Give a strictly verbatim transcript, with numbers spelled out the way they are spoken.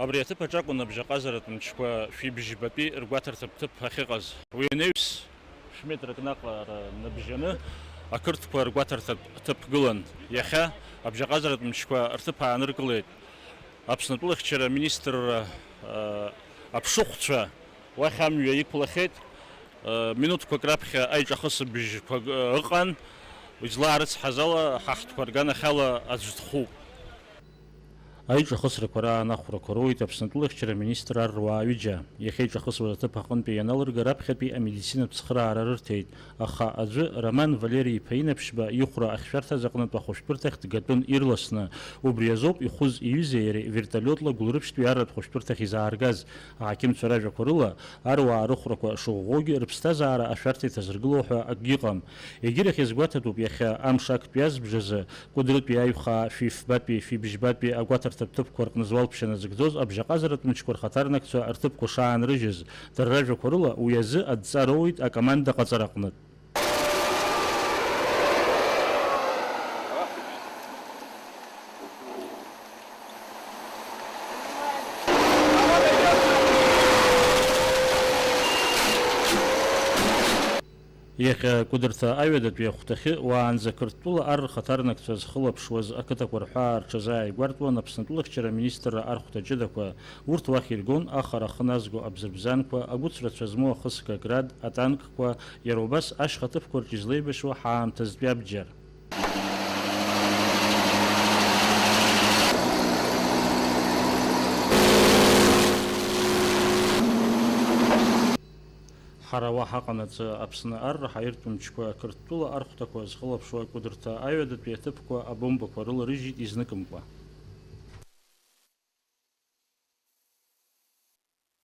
Абри аҭыԥ аҿы акәын абжьаҟазаратә мчқәа шәибжьбатәи ргәаҭарҭатә ҭыԥ ахьыҟаз. Уи анаҩс, шә-метрак наҟ ара набжьаны, ақырҭқәа ргәаҭарҭатә ҭыԥ гылан. Иахьа абжьаҟазаратә мчқәа рҭыԥ ааныркылеит. Аԥсны атәылахьчара аминистрра, а, аԥшыхәцәа уахь амҩа иқәлахьеит. Минуҭқәак раԥхьа аиҿахысыбжьқәа ыҟан, излаарыцҳаз ала, ҳаҳҭқәа рганахьала аӡә дхәуп. Аиҿахысрақәа раан ахәрақәа роуеит Аԥсны атәылахьчара аминистр арруаа ҩыџьа. Иахьа иҿахысуаз аҭыԥ аҟынтәи ианалырга, раԥхьатәи амедицинатә цхыраара рырҭеит. Аха аӡәы, Роман Валери-иԥа Инапшьба, ихәра ахьшәарҭаз аҟнытә ахәышәтәырҭахь дгатәын ирласны. Убри азоуп ихәыз иҩызеи иареи вертолиотла Гәылрыԥшьтәи арратә хәышәтәырҭахь изааргаз. Аҳақьымцәа ражәақәа рыла, аруаа рыхәрақәа шыӷәӷәоугьы, рыԥсҭазаара ашәарҭа иҭазыргыло ҳәа акгьы ыҟам. Егьирахь иазгәаҭатәуп, иахьа амш актәи азбжазы Кәыдрытәи аҩхаа шәифбатәи, шәибжьбатәи агәаҭарҭатә ҭыԥқәа рҟны зуалԥшьа назыгӡоз абжьаҟазаратә мчқәа рхаҭарнакцәа рҭыԥқәа шаанрыжьыз. Дара ражәақәа рыла, уи азы адҵа роуеит акоманда ҟаҵараҟнытә. Иахьа Кәыдырҭа аҩадатәи ахәҭахьы уаанӡа Қырҭтәыла ар рхаҭарнакцәа зхылаԥшуаз ақыҭақәа рҳәаа рҽазааигәартәуан Аԥснытәылахьчара аминистрра архәҭа ҷыдақәа. Урҭ уахь иргон ахара ахы назго абзырбзанқәа, агәыцрацәа змоу ахысга град, атанкқәа, иара убас ашьха ҭыԥқәа рҿы излеибашьуа ҳаамҭазтәи абџьар. Ҳара уа ҳаҟанаҵы, Аԥсны ар раҳаиртә мчқәа Қырҭтәыла архәҭақәа зхылаԥшуа Кәыдырҭа аҩадатәи аҭыԥқәа абомбақәа рыларыжьит изныкымкәа.